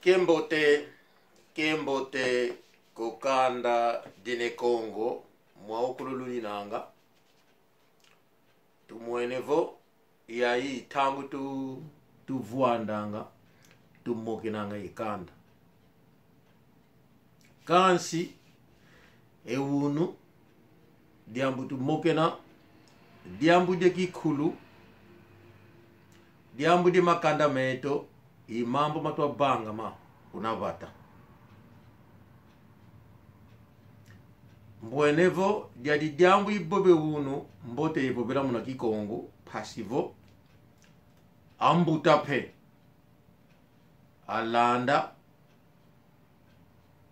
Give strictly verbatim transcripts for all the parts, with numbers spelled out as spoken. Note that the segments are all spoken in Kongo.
Kiambote, kiambote ku kanda dia Ne Kongo, mwawu kulu luninanga. Tumwene vo, yayi ntangu tu, tuvwandanga, tumokenanga ye kanda. Kansi, e wunu, diambu tumokena, diambu dia kinkulu, diambu dia makanda meto, i mambu matwavangama kuna vata. Mbwene vo, diadi diambu ivova wunu, mbote yavovela muna Kikongo, mpasi vo, ambuta mpe alanda,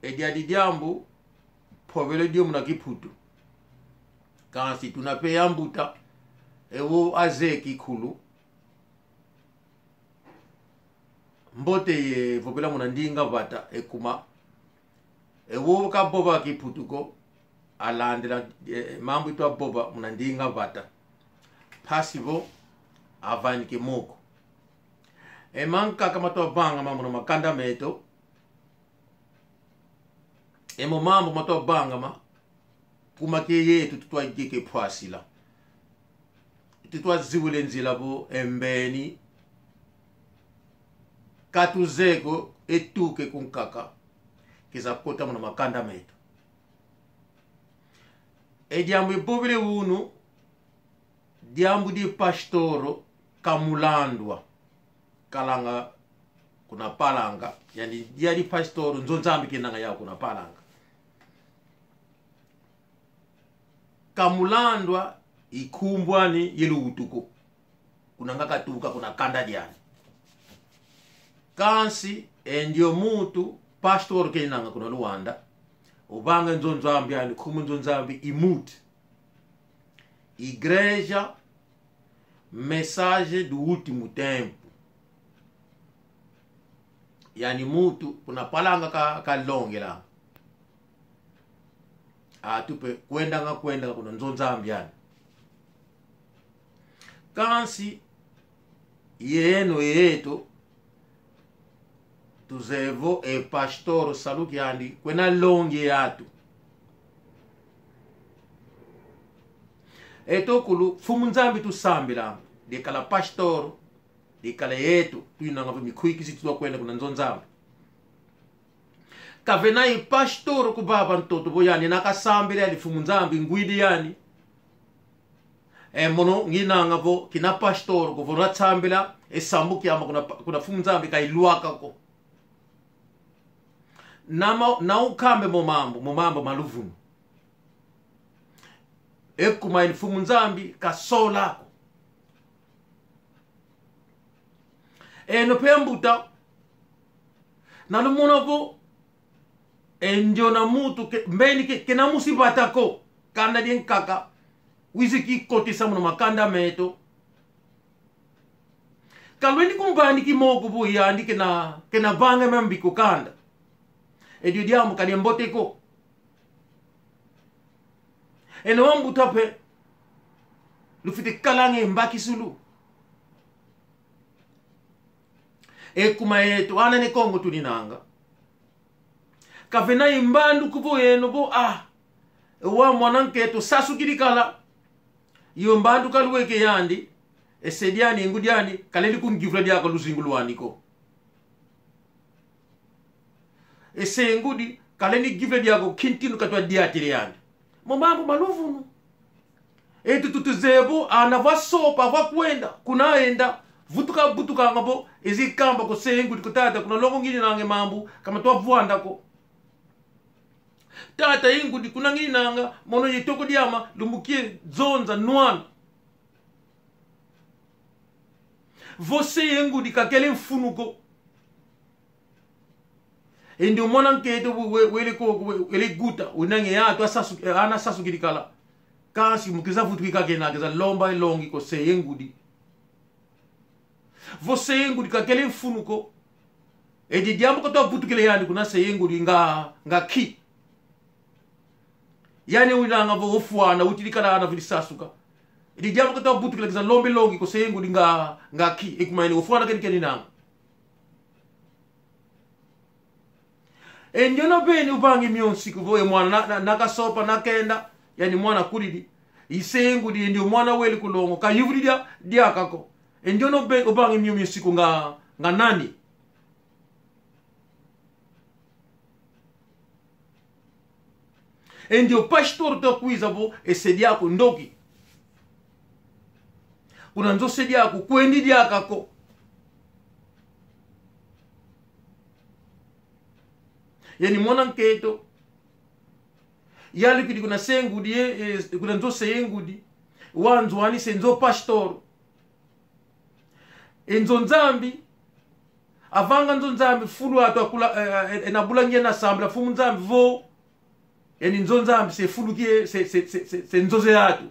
e diadi diambu mpovele dio muna Kimputu. Kansi tuna mpe ambuta, e wo azeye kinkulu, mbote yavovela muna ndinga vata, e kuma, e wo kavova Kimputu ko, alandila, e, mambu itwavova muna ndinga vata. Mpasi vo, avanike moko. E mankaka matwavangama muna makanda meto, e mo mambu matwavangama, kuma ke yeto tutwa yeke pwasila. Tutwa ziwula e nzila vo e mbeni, ka tuzeye ko e tuka ku nkaka, keza kota muna makanda meto. E diambu ivovele wunu, diambu dia pastor Kamulandwa. Kalanga kuna Palanga, yandi, yandi pastor, nzo Nzambi kenanga yawu kuna Palanga. Kamulandwa i nkumbu ani ye luwutu ko. Kuna nga katuka kuna kanda diani. Kansi, e ndio muntu, pastor kenanga kuna Luanda. Uvanga nzo Nzambi ani, nkumbu nzo Nzambi i MUT. Igreja Mensagem do Último Tempo. Yandi muntu, kuna Palanga ka, kalongela. Atu mpe kwendanga, kwendanga kuna nzo Nzambi ani. Kansi, yeno yeto, tuzeye vo e pastor salu kiandi, kwenda longi atu. Yeto kulu, Mfumu Nzambi tusambila, dikala pastor, dikala yeto, twinanga vo minkwikizi tutwa kwenda kuna nzo Nzambi. Kavena ye pastor ku vava ntoto vo yandi na kasambila yandi Mfumu Nzambi ngwidi yandi. E mono nginanga vo kina pastor ko vo na sambila, e sambu kiama kuna pa-, kuna Mfumu Nzambi ka ilwaka ko. Na ma-, na ukambe mo mambu, mo mambu ma luvunu. E kuma yandi Mfumu Nzambi kasola ko. Eno mpe ambuta, na lumona vo, e ndiona muntu ke, mbeni ke, kena musi vata ko, kanda dia nkaka, wizi kikotisa muna makanda meto. Kalwendi kumvani kimoko vo yandi kena, kena vanga mambi ku kanda. E dio diambu ka diambote ko. Eno ambuta mpe, lufwete kalanga ye mbakisulu. E kuma yeto, ana Ne Kongo tuninanga. Kavena ye mbandu ko vo yeno vo, ah, e wau mwana nkento sasukidi kala. Yo mbandu kalweke yandi, e se diani, ngudi ani, kalendi kungyuvula diaka luzingu lwani ko. E se ngudi, kalendi gyuvula diaka ko, kintinu katwa diatila yandi. Mo mambu ma luvunu. Yeto tu-, tuzeye vo, ana vo asompa, vo akwenda, kuna ayenda, vutuka, vutukanga vo, ezi kamba ko se ngudi ko: tata, kuna longo ngininanga e mambu ka matwa vwanda ko. Tata, e ngudi kuna ngininanga, mono ye toko diama, lumbu kia zonza, nwana. Vo se ye ngudi kakele mfunu ko. E ndio mwana nkento we-, we-, wele ko, we-, wele guta, winanga ye atu asasu-, eh, ana sasukidi kala. Kansi mu keza vutuka kena, keza lomba e longi ko se ye ngudi. Vo se ye ngudi kakele mfunu ko. E di diambu katwa vutukila yandi kuna se ye ngudi nga, nga nki? Yandi winanga vo ofwana, wutidi kala ana vili sasuka. E di diambu katwa vutukila keza lomba e longi ko se ye ngudi nga, nga nki? E kuma yandi ofwana keni keni nanga. E ndiona beni uvangi mio nsiku vo e mwana na, na, na kasompa na kenda, yani mwana kulidi. I se ye ngudi, e ndio mwana wele ku longo, kayuvudi dia, diaka ko. E ndiona be-, uvangi mio, mio nsiku nga, nga nani? E ndio pastor to kwiza vo e se diaku ndoki. Kuna nzo se diaku kwendi diaka ko. Yani mwana nkento yalukidi kuna se ye ngudi, e, e, kuna nzo se ye ngudi. Wau nzo ani se nzo pastor. E nzo Nzambi. Avanga nzo Nzambi, fulu atu akula, e, e, e, na bulangi na sambila Mfumu Nzambi vo. Yani nzo Nzambi se fulu kie, se, se, se, se, se nzo ze atu.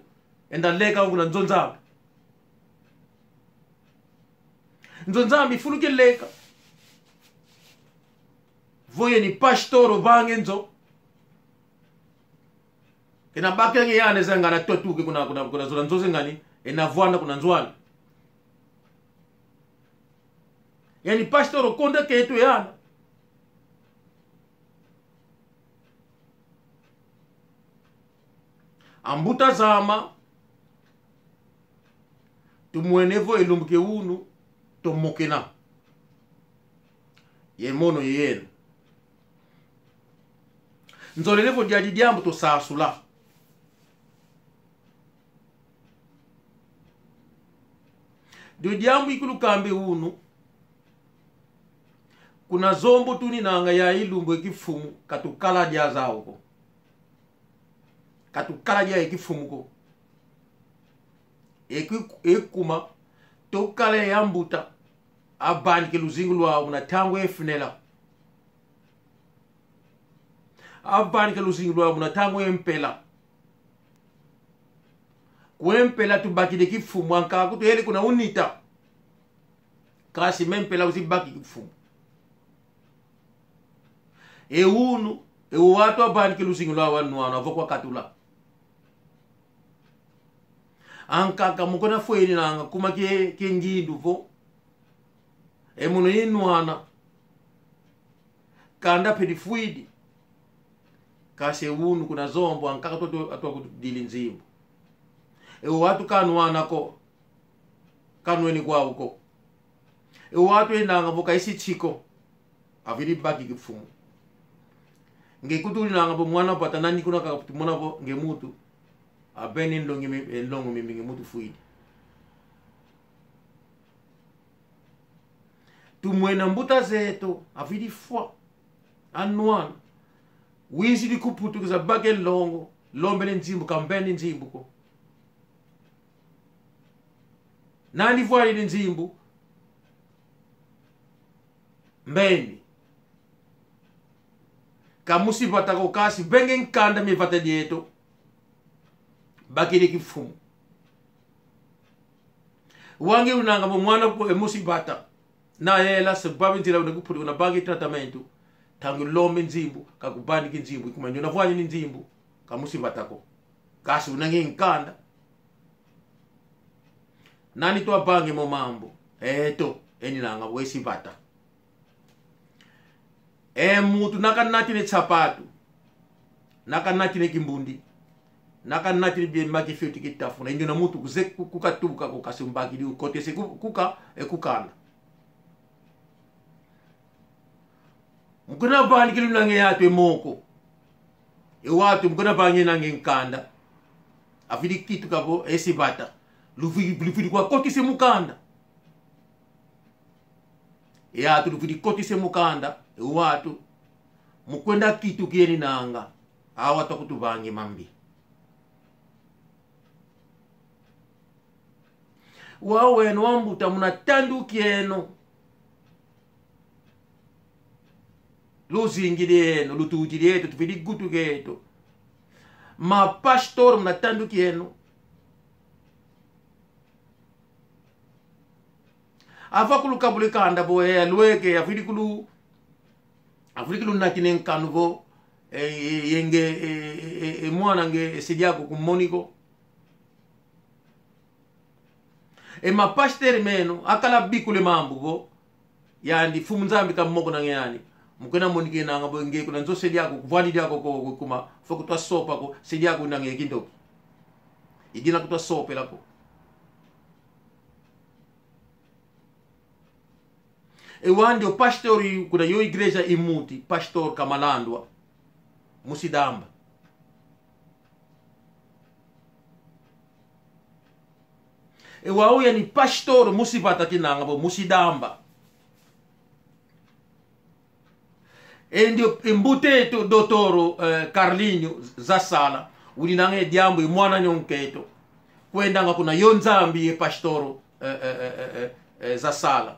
Enda leka kuna nzo Nzambi. Nzo Nzambi fulu kie leka. Vo yani pastor ovange nzo. Kena bakenge yani zanga na totuke kuna, kuna, kuna zola nzo ze ngani, ena vwanda kuna nzo ani. Yani pastor okonda keto yani. Ambuta zama, tumwene vo e lumbu kia unu, tumokena. Ye mono ye yeno. Nzolele vo diadi diambu tusasula. Dio diambu ikulu kambe unu. Kuna Zombo tuninanga ya ilumbu e kimfumu, katukala dia zau ko. Katukala dia e kimfumu ko. E ki-, e kuma, tukala ye ambuta, avani ke luzingu lwau muna ntangu ye funela. Avani ke luzingu lwau muna ntangu ye mpela. Kwe mpela tubakidi kimfumu, ankaka kutuyele kuna UNITA. Kansi me mpela wizi baki kimfumu. E unu, e wau atu avani ke luzingu lwau anwana, avo kwa katula. Ankaka mu kuna fweninanga kuma kie, kie ngindu vo. E mono inwana. Kanda mpe difwidi. Kansi e unu kuna Zombo, ankaka atu, atu, atu akutudila e nzimbu. E wau atu kanwana ko. Kanweni kwau ko. E wau atu enanga vo ka esi nsi ko. Avidi baki kimfumu. Nge kutuninanga vo mwana vata nani kuna kakutumona vo nge muntu. Aveni nlongi mi-, e nlongo mimingi muntu fwidi. Tumwene ambuta zeto, avidi fwa. Anwana. Wizidi ku Mputu kwiza baka e nlongo, lombele nzimbu, ka mbeni nzimbu ko. Nani vwalidi nzimbu? Mbeni. Ka musi vata ko, kansi venge nkanda mia vata dieto. Bakidi kimfumu. Wau nge unanga vo mwana ko e musi vata. Na yela se babi nzila una ku Mputu una baki tratamento. Ntangu lombe nzimbu, kakubandiki nzimbu, kuma ndiona vwani ni nzimbu, ka musi vata ko. Kansi unanga e nkanda. Nani atu avange mo mambu? Eto, eninanga vo esi vata. E muntu na kanatine sapatu, na kanatine kimbundi, na kanatine bie maki fioti kitafuna, e ndiona muntu kuze ku-, ku katuka ko, kansi umbakidi ukotese ku-, kuka, e ku kanda. Mu kuna vani ke lunanga e atu e moko. E wau atu mu kuna vani enanga e nkanda. Avidi kituka vo esi vata. Luvi-, luvidi kwa kotisa e mu kanda. E atu luvidi kotisa e mu kanda, e wau atu. Mu kwenda kituka eninanga. Awa atu akutuvanga e mambi. Wau weno ambuta muna tandu kieno. Luzingidi eno, lutudidi eto, tuvidi gutuka eto. Ma pastor muna tandu kieno. Ava kulukabula e kanda vo, e, alweke, avidi kulu-, avidi kulunakina e nkanu vo, e, e, ye nge, e, e, e, e mwana nge, e se diaku kumoni ko. E ma pasteur meno, akala bikula e mambu vo, yandi Mfumu Nzambi kamokonanga yani. Mu kwenda monikena nga vo nge kuna nzo se diaku, kuvwadi diaku ko, ko kuma, faut que twa sompa ko, se diaku nanga e kindoki. I dina kutwa sompela ko. E wau ndio pastor i kuna yo igreja i Muti, pastor Kamalandwa, musi Damba. E wau yani pastor musi vata kinanga vo musi Damba. E ndio e mbuta eto, doutor, eh, Carlinho Zasala, uninanga e diambu e mwana nyo nkento. Kwendanga kuna yo Nzambi ye pastor, eh, eh, eh, eh, eh, eh, Zasala.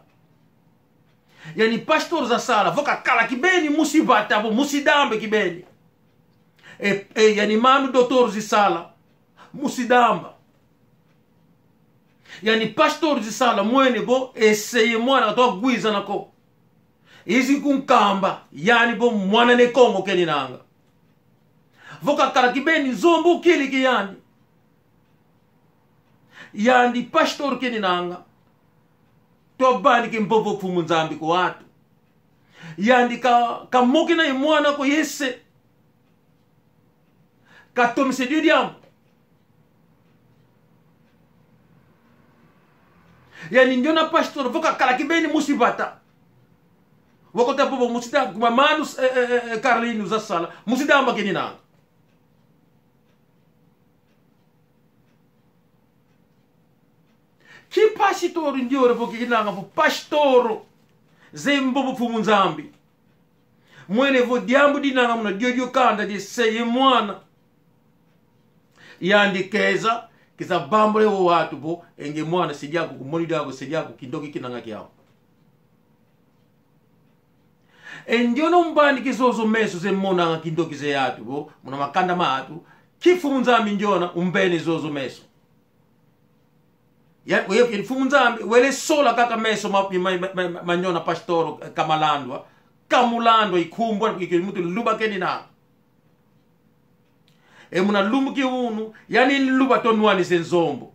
Yani pastor Zasala, vo kakala kibeni musi vata, vo musi Damba kibeni. E, e, yani mano doutor Zisala, musi Damba. Yani pastor Zisala, mwene vo, e se ye mwana katwa wizana ko. Izi kunkamba, yani vo mwana Ne Kongo keninanga. Vo kakala kibeni Zombo kili ki yani. Yandi pastor keninanga. Twa vanika e mvovo Mfumu Nzambi kwa atu. Yandi ka, kamokena e mwana ko ye se. Katomese dio diambu. Yani ndiona pastor, vo kakala kibeni musi vata. Wakota popo musi Damba, kuma mano, eh, eh, eh, eh, Carlinho Zasala, musi Damba keninanga. Ki pastor ndio ore vo kinanga vo pastor ze mvovo Mfumu Nzambi. Mwene vo diambu dinanga muna dio dio kanda die se ye mwana. Yandi keza, keza vambula e wo watu vo, e nge mwana se diaku kumoni diaku, se diaku kindoki kinanga kiau. E ndiona umvanika zozo meso ze monanga kindoki ze atu vo, muna makanda ma atu, ki Mfumu Nzambi ndiona umvene zozo meso. Ya, ye, ye Mfumu Nzambi, wele sola kaka meso ma, ma, ma, ma, ma ndiona pastor, eh, Kamalandwa, Kamulandwa, i nkumbu, i, i muntu Luba kenina. E muna lumbu ki unu, yani Luba to nwanisa e Nzombo.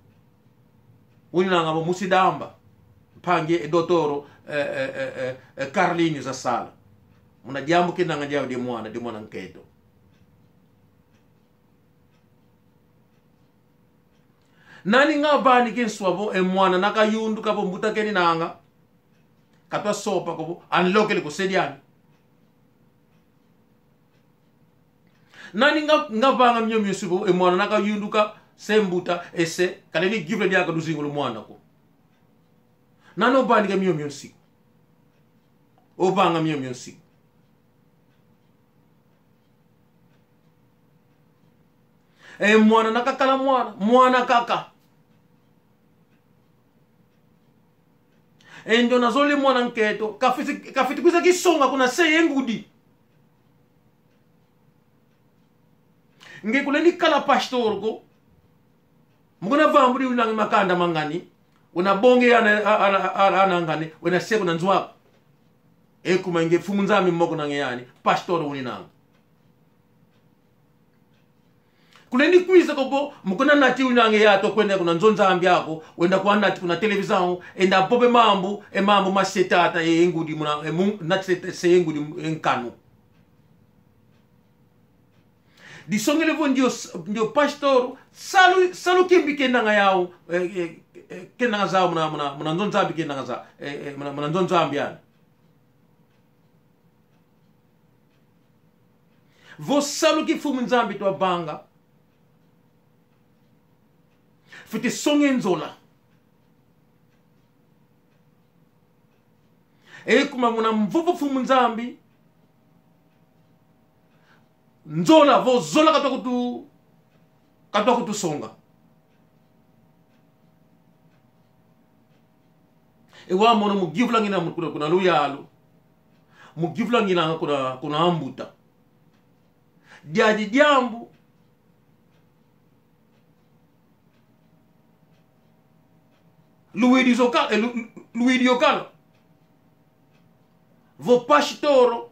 Uninanga vo musi Damba. Mpangi e doutor, eh, eh, eh, eh, eh, Carlinho Zasala. Muna diambu kinanga diau dia mwana, dia mwana nkento. Nani nga vanika e nswa vo e mwana na kayunduka vo mbuta keninanga? Katwa sompa ko vo, anlokele ko se diani. Nani nga, nga vanga miomio nsiku vo e mwana na kayunduka se mbuta, e se kalendi yuvula diaka luzingu lwa mwana ko? Nani ovanika miomio nsiku? Ovanga miomio nsiku. E mwana na kakala mwana, mwana kaka. E ndiona zolele mwana nkento, kafwiti, kafwiti kwiza kisonga kuna se ye ngudi. Nge kulendi kala pastor ko. Mu kuna vambudi unanga makanda ma ngani. Una bonga e ana, a-, ana, a-, ana ngani. Una se kuna nzo aku. E kuma nge Mfumu Nzambi moko nanga yani. Pastor uninanga. Kulendi kwiza ko vo, mu kuna nati unanga e atu kwenda kuna nzo Nzambi aku, wenda kwa nati kuna televisão, enda vova e mambu, e mambu ma se tata, e ngudi muna, e mu-, nati se, se ngudi e nkanu. Disongele vo ndio s-, ndio pastor, salu, salu kimbi kenanga yau, eh, eh, eh, kenanga zau muna, muna, muna nzo Nzambi kenanga za, eh, eh, muna, muna nzo Nzambi yani. Vo salu ki Mfumu Nzambi twa vanga, fwiti songa e nzola. E kuma muna mvovo Mfumu Nzambi, nzola, vo zola katwa kutu-, katwa kutusonga. E wau mono mu yuvula ngina mu kuna, kuna luyalu. Mu yuvula ngina kuna, kuna ambuta. Diadi diambu. Luidi zo ka-, eh, lu-, lu-, luidi yo kala. Vo pastor.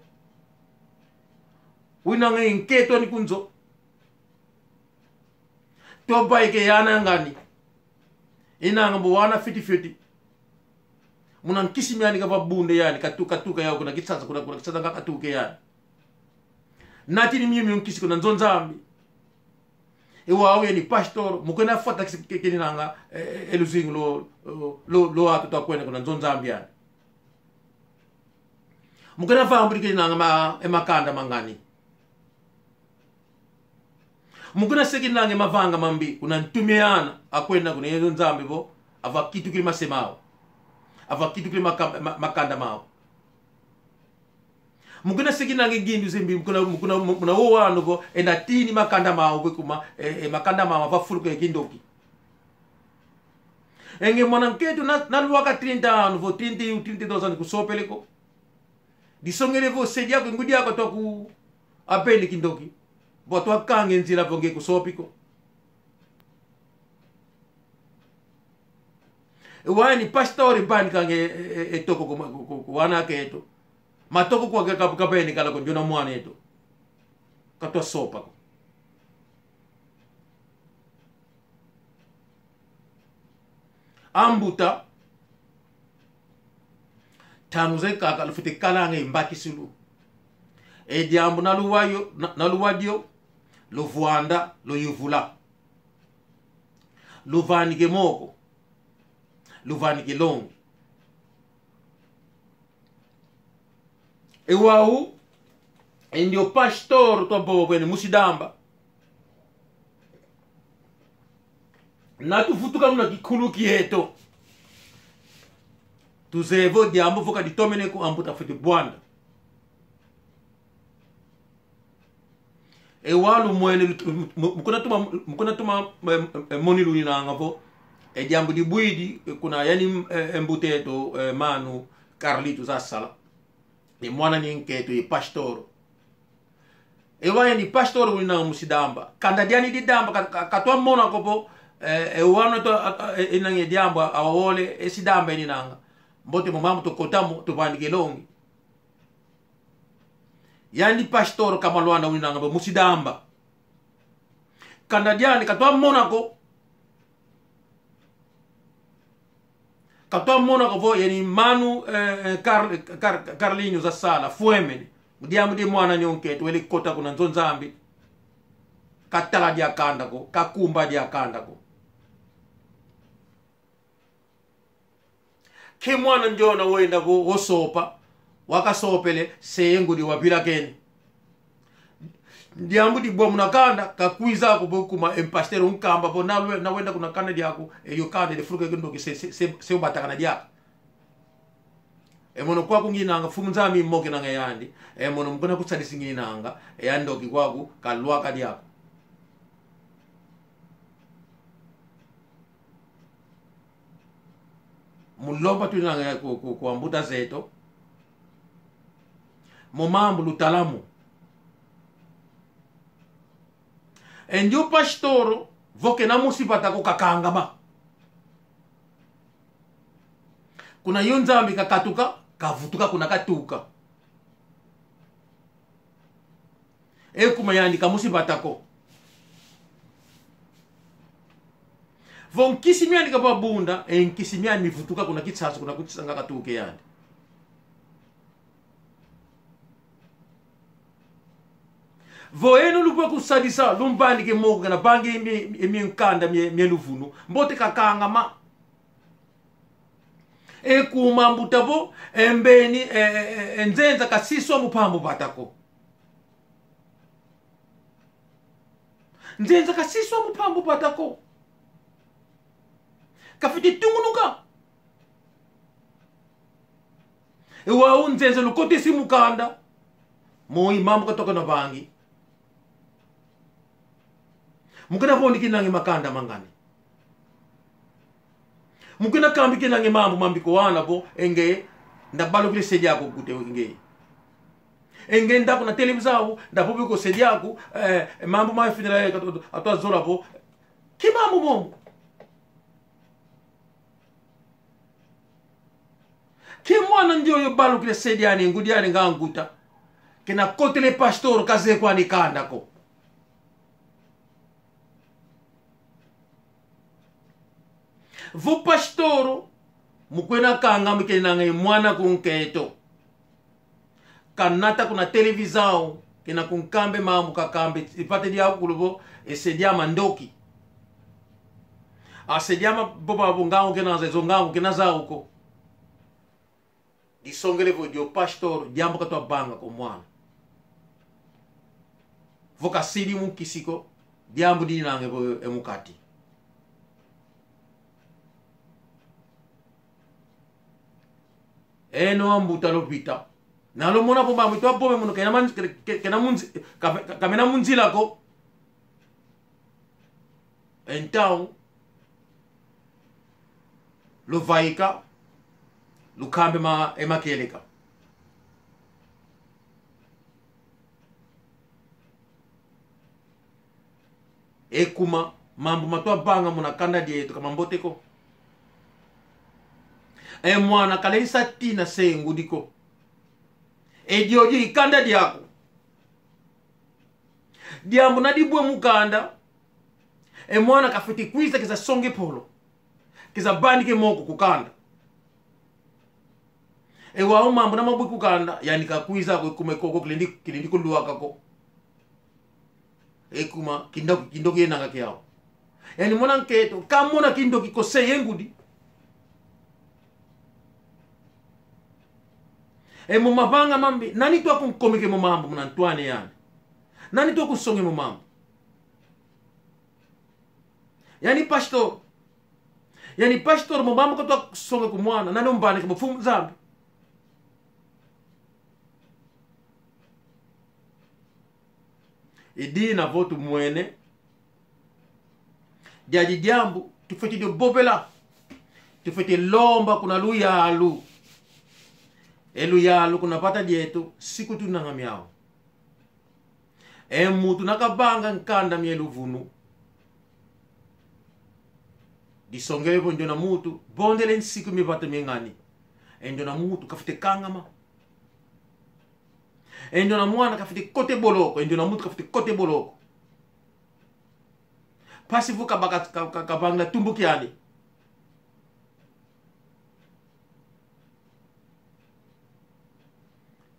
Winanga e nkento ani ku nzo. Twa vaika e ana ngani. Inanga vo ana fwiti fwiti. Muna nkisi miani kavabunda yani, katu-, katuka yau kuna Kinshasa, kuna, kuna Kinshasa nga katuka yani. Natini mio mio nkisi kuna nzo Nzambi. E wau yani pastor, mu kwenda fwata kisi ke-, keninanga, e, e, e luzingu lo, lo, lo, lo atu twa kwenda kuna nzo Nzambi yani. Mu kwenda vambudi keninanga ma, e makanda mangani. Mu kwenda sekinanga e mavanga mambi kuna ntu mia ana akwenda kuna ye nzo Nzambi vo, avakitukidi mase mau. Avakitukidi maka-, ma-, makanda mau. Mu kwenda sekinanga e ngindu zambi, mu kwenda, mu kwenda, mu-, muna wo wau vo, e natini makanda mau, vo kuma, e, e makanda mau avafuluka e kindoki. E nge mwana nkento na, na lwaka trinta anos, vo trinta, trinta e dois anos, kusompele ko. Disongele vo se diaku, ngudi aku atwa ku apele kindoki. Vo atwa kanga e nzila vo nge kusompi ko. E wau yani pastor banikanga e, e, e toko ku ma-, ku, ku, ku ana akento. Matoko kwa ke kap-, kapeni kala ko ndiona mwana eto. Katwa sompa ko. Ambuta, ntangu zankaka lufwete kalanga e mbakisilu. E diambu na luwa yo, na, na luwa dio, luvwanda, luyuvula. Luvanika e moko. Luvanika e longi. E wau, e ndio pastor twa vova vo yani musi Damba. Na tuvutuka muna kinkulu kieto, tuzeye vo diambu vo ka ditomene ko, ambuta fwete vwanda. E wau lumwene lutu-, mu-, mu-, mu kwenda toma, mu kwenda toma, e, e, moni luninanga vo, e diambu dibwidi, e, kuna yani, e, e mbuta eto, e, mano Carlito Zasala. E mwan'ani nkento ye pastor. E wau yani pastor wina musi Damba. Kanda diani di Damba ka-, ka-, katwa mona ko vo, e, e wau na twa, a, a, e, e nanga e diambu awole, e si Damba eninanga. Mbote mo mambu tukota mo, tuvanika e longi. Yani pastor Kamaluanda winanga vo musi Damba. Kanda diani katwa mona ko. Katwa mona ko vo yani mano, e, e, Car-, Car-, Carlinhos Zasala, fwemene. Mu diambu di mwan'ani nkento, wele kota kuna nzo Nzambi. Katala dia kanda ko, kakumba dia kanda ko. Ke mwana ndiona wenda vo, wo sompa, wakasompele, se ye ngudi wavilakene. Diambu dibwa muna kanda, kakwiza ko vo kuma e pastor unkamba vo na lwe-, na wenda kuna kanda diaku, e yo kanda difuluka e kindoki se, se, se, se ubatakana diaka. E mono kwaku nginanga, Mfumu Nzambi mokenanga yandi, e mono mu kwenda kusadisa nginanga, e ya ndoki kwaku, kalwaka diaka. Mu lomba twinanga ku, ku, ku ambuta zeto. Mo mambu lutala mo. E ndio pastor, vo kena musi vata ko kakangama. Kuna yo Nzambi kakatuka, kavutuka kuna katuka. E kuma yandi ka musi vata ko. Vo nkisi miani kavabunda, e nkisi miani mivutuka kuna Kinshasa, kuna Kinshasa nga katuka yandi. Vo eno luvwa kusadisa, lumvanika e moko kana vanga e mi-, e minkanda mie, mie luvunu. Mbote kakangama. E kuma mbuta vo, e mbeni, e, e, e, e nzenza ka siswa mu mpambu vata ko. Nzenza ka siswa mu mpambu vata ko. Kafwete tungunuka. E wau nzenza lukotesi mu kanda. Mo i mambu katwa kana vangi. Mu kwenda vondi kinanga e makanda mangani. Mu kwenda kambi kinanga e mambu mambi ko wana vo, e nge, nda balukila se diaku nkute e nge. E nge nda kuna televisão, nda vovi ko se diaku, e, e mambu ma finila e kato, atwa zola vo. Ke mambu momo. Ke mwana ndioyo balukila se diani, ngudi ani nga nkuta. Kena kotele pastor kazeye kwani kanda ko. Vo pastor, Mu kwenda kangama kenanga e mwana ku nkento. Kanata kuna televisão, kena kunkamba e mambu kakamba e vata diakulu vo, e se diame ndoki. A se diame vo babo ngangu kena zau, zo ngangu kena zau ko. Disongele vo dio pastor, diambu katwa vanga kwa mwana. Vo kasidi mu nkisi ko, diambu dinanga vo e mu kati. Eno ambuta luvita. Na lumona vo mambu itwa vova mono kena man-, ke-, ke-, kena mu nzi-, ka-, ka-, kamena mu nzila ko. Então, luvaika, lukamba e ma-, e makieleka. E kuma, mambu matwa vanga muna kanda dieto ka mambote ko. E mwana kalendi sa tina se ngudi ko. E diodio i kanda diaku. Diambu na dibwa mu kanda, e mwana kafwete kwiza keza songa e mpolo. Keza vanika e moko ku kanda. E wau mambu na mabwa ku kanda, yani kakwiza ko, kuma e koko kilendi, kilendi kulwaka ko. E kuma, kindoki, kindoki yenanga kiau. Yani mwana nkento, kamona kindoki ko se ye ngudi. E mo mavanga mambi, nani twa kunkomeka e mo mambu muna ntwani yani? Nani twa kunsonga e mo mambu? Yani pastor. Yani pastor, mo mambu katwa songa ku mwana, nani umvanika? Mfumu Nzambi. I dina vo tumwene, diadi diambu tufwete dio vovela. Tufwete lomba kuna luyalu. E luyalu kuna vata dieto, si kutunanga miau. E muntu na kavanga nkanda mie luvunu, disongele vo ndiona muntu vondele nsiku mie vata mie ngani. E ndiona muntu kafwete kangama. E ndiona mwana kafwete kota e boloko, e ndiona muntu kafwete kota e boloko. Mpasi vo kabaka, ka-, ka-, kavangila tumbu kiani.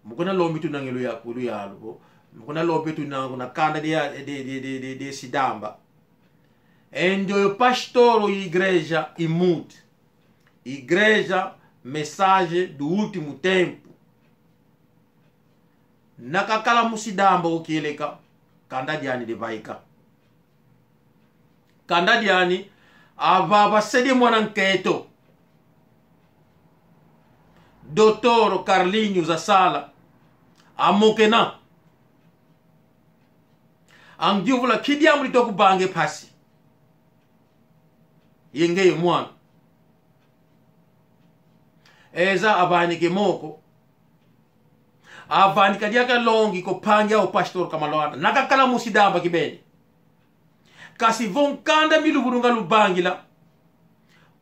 Mu kuna lomba tunanga e luyaku, luyalu vo. Mu kuna lomba tunanga kuna kanda dia, de, de, de, de, de Sidamba. E ndioyo pastor, igreja, imut. Igreja, mensagem do último tempo. Na kakala mu Sidamba ukieleka, kanda diani divaika. Kanda diani, ava basedi mwana nkento. Doutor Carlinhos Asala, amokena. Angyuvula nki diambu ditwa kuvanga e mpasi. Ye ngeye mwana. Eza avanika e moko. Avanika diaka longi ko, mpangi au pastor Kamalwana. Na kakala mu Sidamba kibeni. Kansi vo nkanda mi luvunu nga luvangila,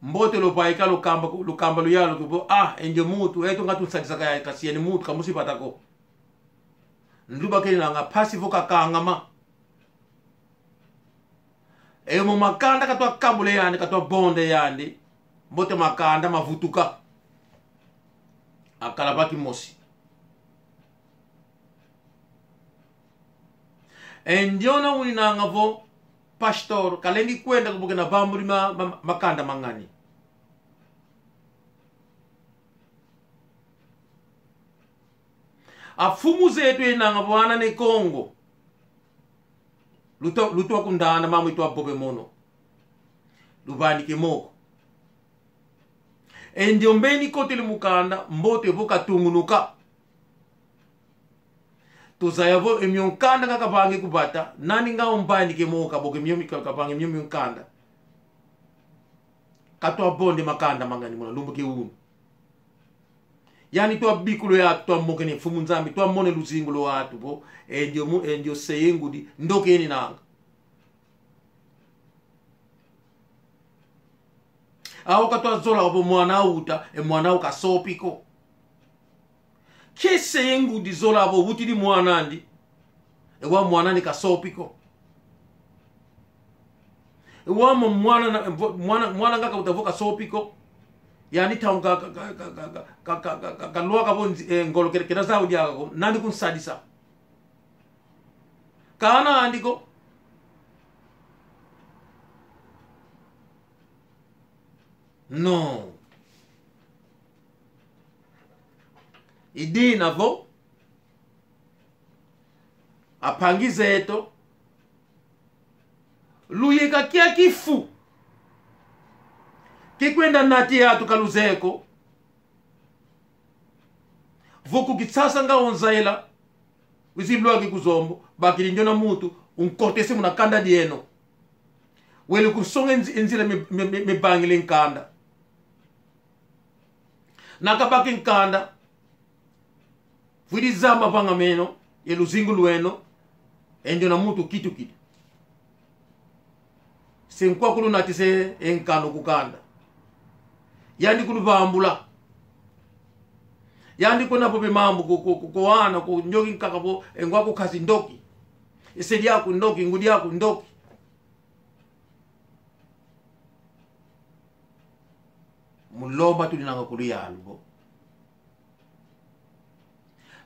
mbote luvaika lukamba, lukamba luyalu ko vo, ah, e ndio muntu, eto nga tunsadisaka ya, kansi yani muntu ka musi vata ko. Nduba kenanga mpasi vo kakangama. E mo makanda katwa kabula yandi, katwa vonda yandi, mbote makanda mavutuka. Akala va kimosi. E ndiona uninanga vo pastor kalendi kwenda ko vo kena vambudi ma, ma, makanda ma ngani. Amfumu zeto enanga vo ana Ne Kongo. Lutwa, lutwa kundanda mambu itwa vova mono. Luvanika e moko. E ndio mbeni kotele mu kanda, mbote vo katungunuka. Tuzaya vo e mio nkanda nga kavanga ku vata, nani nga umvanika e moko, vo ke mio mi-, ka-, kavanga e mio, mio nkanda. Katwa vonda e makanda ma ngani muna lumbu kia unu. Yani twa bikula ya, twa mokena e Mfumu Nzambi, twa mona e luzingu lwa antu vo, e ndio mu-, e ndio se ye ngudi, ndoki eninanga. Awu katwa zola vo mwana awuta, e mwana awu kasopi ko. Nki se ye ngudi zola vo wutidi mwana andi, e wau mwana andi kasopi ko. E wau mo mwana na, vo-, mwana, mwana nga kawuta vo kasopi ko. Yandi ntangu ka, ka, ka, ka, ka, ka, ka, ka, ka, kalwaka vo nzi-, eh, ngolo kena, kena zau diaka ko, nani kunsadisa? Kana andi ko. No. I dina vo ampangi zeto, luyeka kia kifu kikwenda nati atu ka luzeye ko. Vo ku Kinshasa nga onzaila, wizi lwaki ku Zombo, bakidi ndiona muntu unkotese muna kanda dieno. Wele kunsonga nzi-, nzila mi-, mi-, mi-, mibangile nkanda. Na kabaki nkanda, vwidi zama vanga meno ye luzingu lweno, e ndiona muntu kitukidi. Se nkwa kulunatise e nkanu ku kanda. Yandi kuluvambula. Yandi kuna vova e mambu ku, ku, ku, ku ana, ku nyoki nkaka vo, e ngwa ku kazi ndoki. E se diaku ndoki, ngudi aku ndoki. Mu lomba tuninanga ku luyalu vo,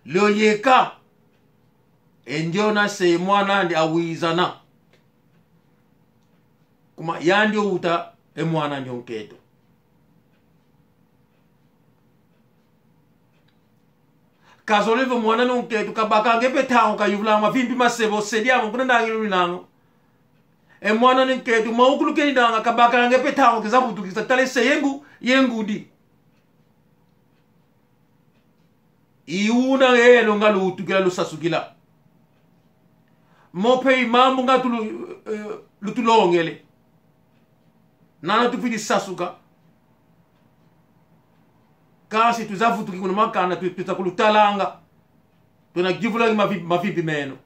luyeka e ndiona se mwan'andi awizana. Kuma yandi owuta e mwan'andi wa nkento. Kazolele vo mwan'andi wa nkento kabakanga e mpe ntangu kayuvula mavimpi ma se vo se diame kuna ndangi luninanga. E mwan'andi wa nkento, mawukulu keninanga, kabakanga e mpe ntangu kiza vutukisa tala e se ye ngu-, ye ngudi. I wuna elo nga lutukila, lusasukila. Mo mpe i mambu nga tulu-, eh, lutulongele. Nana tufwidi sasuka. Kansi tuza vutuki kuna makanda, tu-, tuza kulutalanga. Tuna yuvula mavi-, mavimpi meno.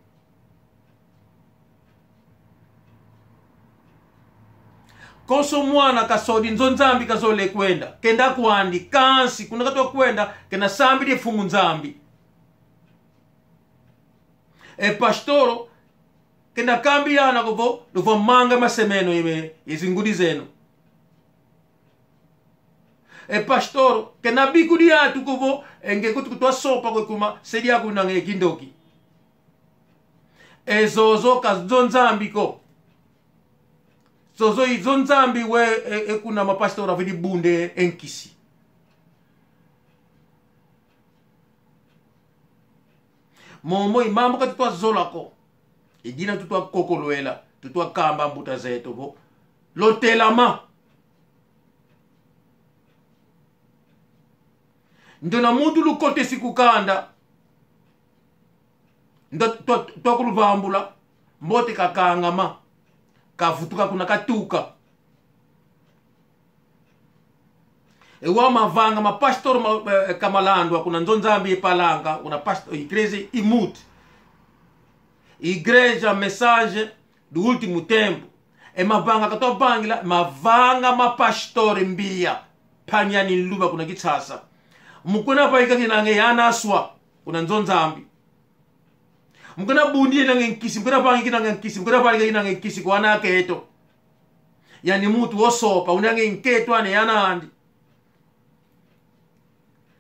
Konso mwana kasodi nzo Nzambi kazolele kwenda, kenda kwandi, kansi kuna katwa kwenda, kenda sambidi e Mfumu Nzambi. E pastor kenda kambi ana ko vo, luvwa manga mase meno ye me-, ye zingudi zeno. E pastor kenda bikudi atu ko vo, e nge kutu kutwa sompa ko kuma se diaku nanga ye kindoki. E zozo ka nzo Nzambi ko. Zozo i nzo Nzambi we, e, e kuna ma pastor avwidi bunda e nkisi. Momo i mambu ka tutwa zola ko. I dina tutwa kokolwela, tutwa kamba mbuta zeto vo, lutelama. Ndiona muntu lukotesi ku kanda. Ndo twa, twa kuluvambula, mbote kakangama, kavutuka kuna katuka. E wau mavanga ma pastor ma, eh, ka malandwa kuna nzo Nzambi ye Palanga, kuna past-, igreja Imut. Igreja Mensagem do Último Tempo. E mavanga katwa vangila, mavanga ma pastor Mbiya. Mpangi ani Nluba kuna Kinshasa. Mu kuna vaika kinanga ye ana aswa, kuna nzo Nzambi. Mu kuna bundi yenanga nkisi, mu kuna vangi kinanga nkisi, mu kuna vangi kinanga nkisi kwa ana akento. Yani muntu wo sompa, unanga nkento ani ye ana andi.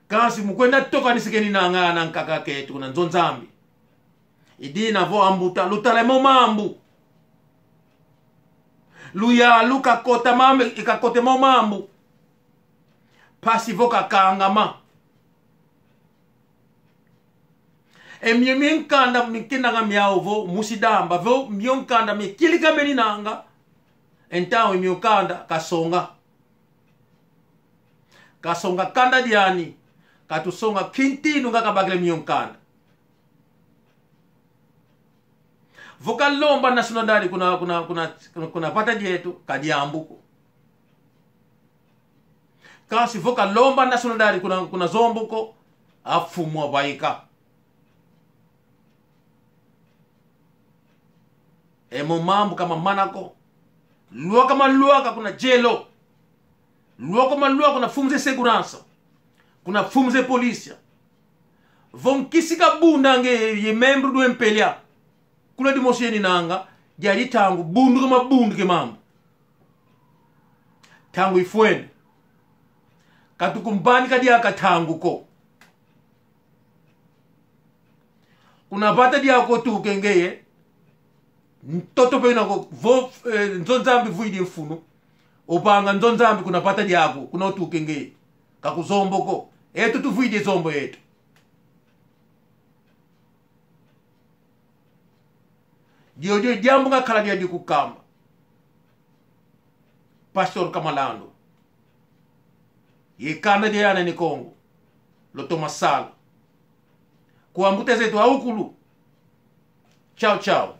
Kansi mu kwenda tokanisa keninanga ana nkaka akento kuna nzo Nzambi. I dina vo ambuta, lutala mo mambu. Luyalu kakota mambu, i kakota mo mambu. Mpasi vo kakangama. E mio, mio nkanda mi kinanga miau vo, musi Damba vo, mio nkanda mi kilika meninanga. Então, e mio nkanda kasonga. Kasonga kanda diani, katusonga kintinu nga kabakila mio nkanda. Vo kalomba nacionalidade kuna, kuna, kuna, kuna, kuna vata dieto, ka diambu ko. Kansi vo kalomba nacionalidade kuna, kuna Zombo ko, amfumu avaika. E mo mambu ka mamana ko. Lwaka malwaka kuna jelo. Lwaka malwaka kuna mfumu ze segurança. Kuna mfumu ze polícia. Vo nkisi kabundanga ye membro do M P L A. Kula dimosi yeninanga, diadi ntangu bunduka mabunduka e mambu. Ntangu ifwene. Ka tukumvanika diaka ntangu ko. Kuna vata diaku otuka ngeye, ntoto mpe una ko, vo, eh, nzo Nzambi vwidi mfunu, ovanga nzo Nzambi kuna vata diaku, kuna otuka ngeye. Ka ku Zombo ko. Yeto tuvwidi Zombo yeto. Diodio diambu ngakala dia dikukamba. Pastor Kamalando. Ye kanda dia ana Ne Kongo. Lutoma sala. Kwa mbuta zeto awukulu. Tchau, tchau.